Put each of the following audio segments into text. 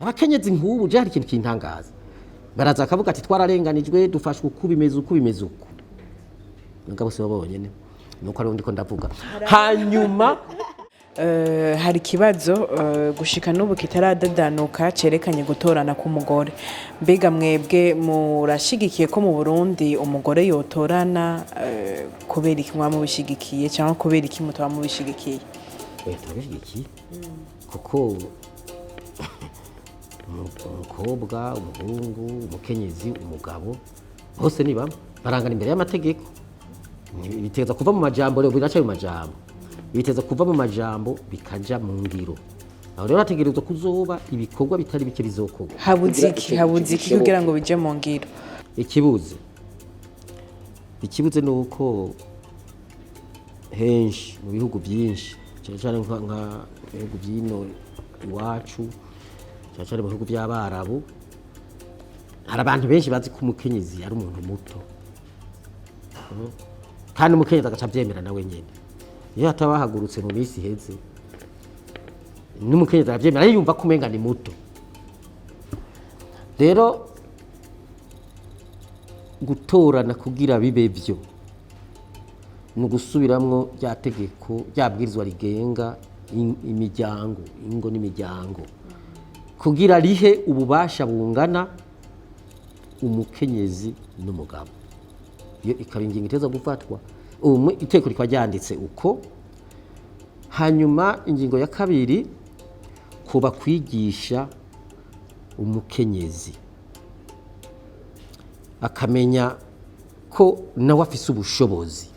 Abakenyezi nk'ubu je hari ikintu kintangaza, baraza akavuga ati twararenganijwe, dufashwe uku, bimeze uku, bimeze uku. Mugabo si bo bonyene, nuko ari ndiko ndavuga hanyuma. Hari ikibazo gushika n'ubu kitaradadanuka cerekanye gutorana k'umugore. Mbega mwebwe murashigikiye ko mu Burundi umugore yotorana? Kubera iki mwaba mubishigikiye, cyangwa kubera iki mutaba mubishigikiye? Oya, turabishyigikiye, kuko umukobwa, umuhungu, umukenyezi, umugabo, bose ni bamwe, barangana imbere y'amategeko. Biteza kuva mu majambo rero, biraca mu majambo, biteza kuva mu majambo bikaja mu ngiro. Aho rero hategerezwa kuzoba ibikorwa bitari bike bizokorwa. Habuze Kugira iki? ico Habuze iki gishoboke. kugira ngo bije mu ngiro? Ikibuze ni uko henshi mu bihugu byinshi, cyane cyane nka bihugu by'ino iwacu, cyane cyane mu bihugu by'Abarabu, hari abantu benshi bazi ko umukenyezi ari umuntu muto. Kandi umukenyezi agaca abyemera nawe nyine. Iyo hataba hahagurutse mu minsi iheze, n'umukenyezi arabyemera, yumva ko umenga ni muto. Rero gutorana kugira bibe byo ni ugusubiramwo rya tegeko, rya bwirizwa rigenga imiryango, ingo n'imiryango, kugira rihe ububasha bungana umukenyezi n'umugabo. Iyo ikaba ingingo iteza gufatwa, ubu iteko rikaba ryanditse uko. Hanyuma ingingo ya kabiri, kuba kwigisha umukenyezi akamenya ko nawe afise ubushobozi,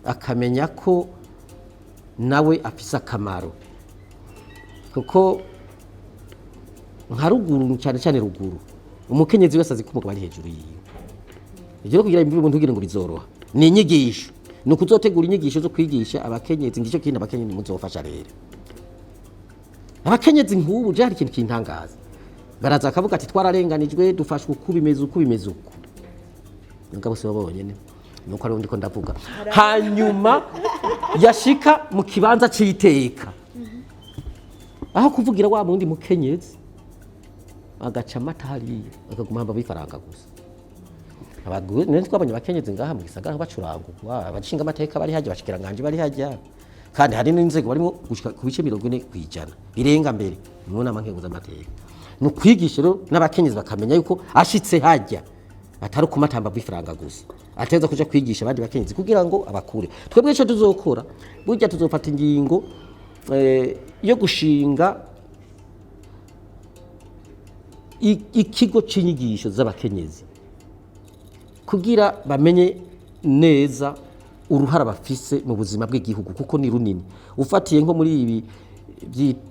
akamenya ko nawe afise akamaro, kuko nka ruguru, cyane cyane ruguru, umukenyezi wese azi ko umugabo ari hejuru yiwe. Ivyo rero kugira imvura umuntu kugira ngo bizoroha ni inyigisho, ni ukuzotegura inyigisho zo kwigisha abakenyezi. Ngico kintu abakenyezi muzofasha. Rero abakenyezi nk'ubu je hari ikintu kintangaza, baraza akavuga ati twararenganijwe, dufashwe uku, bimeze uku, bimeze uku. Mugabo si bo bonyene, nuko ari ndiko ndavuga. Hanyuma yashika mu kibanza c'iteka, aho kuvugira wa mundi mukenyezi, agaca amata hariya, akaguma hamba bifaranga gusa. Abagore none twabonye abakenyezi ngaha mu gisagara bacurangurwa, abashinga amateka bari hajya, abashikiranganje bari hajya, kandi hari n'inzego barimo gushika ku bice 40% birenga mbere mu nama nkenguzamateka. Ni ukwigisha rero n'abakenyezi bakamenya yuko ashitse hajya atari ukumatamba bw'ifaranga gusa, ateza kuja kwigisha abandi bakenyezi kugira ngo abakure. Twebwe ico tuzokora, burya tuzofata ingingo yo gushinga ikigo c'inyigisho z'abakenyezi kugira bamenye neza uruhara bafise mu buzima bw'igihugu, kuko ni runini. Ufatiye nko muri ibi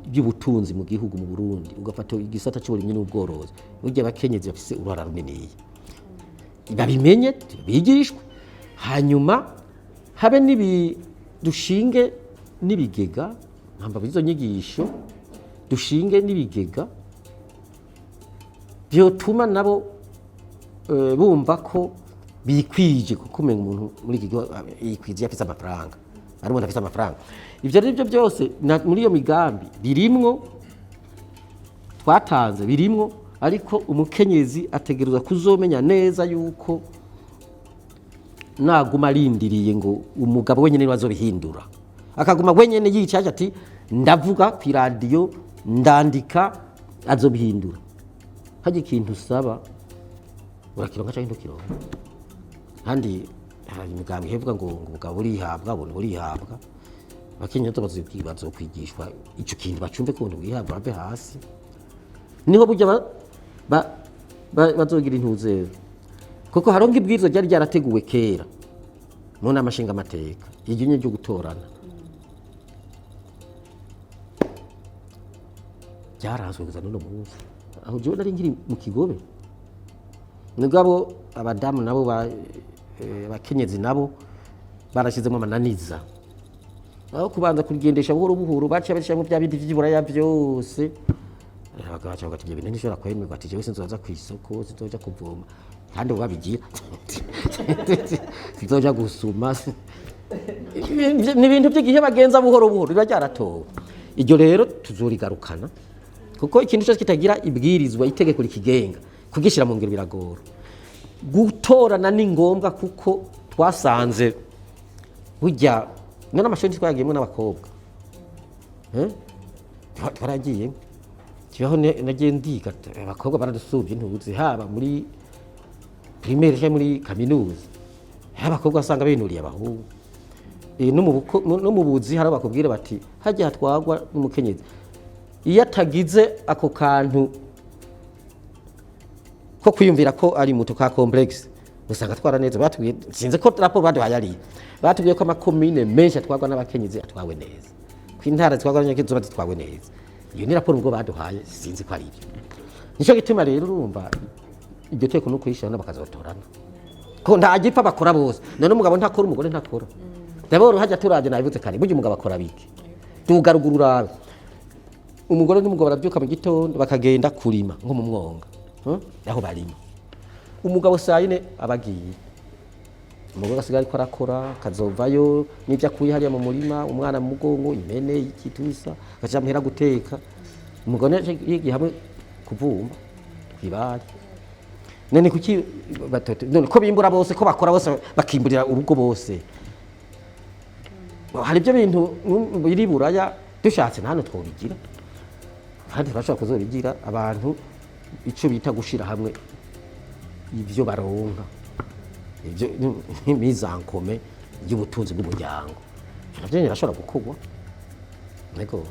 by'ubutunzi mu gihugu, mu Burundi, ugafata igisata cy'uburimyi n'ubworozi, burya abakenyezi bafise uruhara runiniya. Babimenye, bigishwe, hanyuma habe n'ibi dushinge n'ibigega mpamvu izo nyigisho, dushinge n'ibigega byotuma nabo bumva ko bikwije, kuko umenga umuntu muri iki gihugu yikwije afise amafaranga, ari umuntu afise amafaranga. Ivyo rero byo byose muri iyo migambi birimwo twatanze, birimwo. Ariko umukenyezi ategerezwa kuzomenya neza yuko naguma arindiriye ngo umugabo wenyine niwe azobihindura, akaguma wenyine yicaye ati ndavuga ku iradiyo, ndandika, azobihindura. Hajya ikintu usaba urakironka canke ntukironka. Kandi hari imigambi ivuga ngo ubugabo burihabwa, ubuntu burihabwa. Abakenyezi bazokwigishwa ico kintu, bacumve ko ubuntu bwihabwa, bave hasi, niho burya bazogira intuzero, kuko hariho nk'ibwirizwa ryari ryarateguwe kera mu nama nshingamateka, iryo ryo gutorana ryaranzwe gusa n'uno munsi. Aho jewe nari nkiri mu kigobe, mugabo abadamu nabo abakenyezi nabo barashyizemo amananiza. Aho kubanza kugendesha buhoro buhoro, baciye bashyiramo bya bindi vy'iburaya byose. Abagabo baca bavuga ati ibyo bintu ntishobora kwemerwa, ati jewe sinzoza ku isoko, sinzoja kuvoma, kandi ubu babigira, sinzoja gusuma. Ni ibintu by'igihe bagenza buhoro buhoro, biba byaratowe. Iryo rero tuzorigarukana. Kuko ikintu cyose kitagira ibwirizwa, itegeko rikigenga, kugishyira mu ngiro biragora. Gutorana ni ngombwa, kuko twasanze burya none amashuri twayagiyemo n'abakobwa. Eh? Twaragiye kibaho, nagiye ndiga, abakobwa baradusubye, ntuzi, haba muri primaire cyangwa muri kaminuza, haba abakobwa wasanga binuriye abahungu. No mu buzi hari aho bakubwira bati hajya hatwagwa n'umukenyezi, iyo atagize ako kantu ko kwiyumvira ko ari muto, ka complexe, usanga atwara neza. Batubwiye, sinzi ko raporo baduhaye ariyo, batubwiye ko amakomine menshi atwarwa n'abakenyezi atwawe neza, ko intara zitwarwa n'abakenyezi ziba zitwawe neza. Iyo ni raporo ubwo baduhaye, sinzi ko ari ibyo. Nico gituma rero urumva iryo teko no kuyishira bakazotorana, ko nta gipfa, bakora bose. None umugabo ntakora, umugore ntakora? D'abord hajya turaje, nabivuze kare, burya umugabo akora bike. Duga ruguru urabe, umugore n'umugabo barabyuka mu gitondo bakagenda kurima nko mu mwonga, Aho barima, umugabo saa yine aba agiye, umugore asigaye ariko arakora, akazovayo n'ibyo akuye hariya mu murima, umwana mu mugongo, impene, ikitusa, agaca muhera guteka. Umugabo yigiye hamwe kuvumba kwibari. None kuki batoto? None ko bimbura bose, ko bakora bose, bakimburira urugo bose? Hari ibyo bintu biri Buraya, dushatse na hano twobigira, kandi turashobora kuzobigira. Abantu icyo bita gushira hamwe ibyo baronka, ibyo mizankome y'ubutunzi bw'umuryango, navyo birashobora gukorwa. Ego.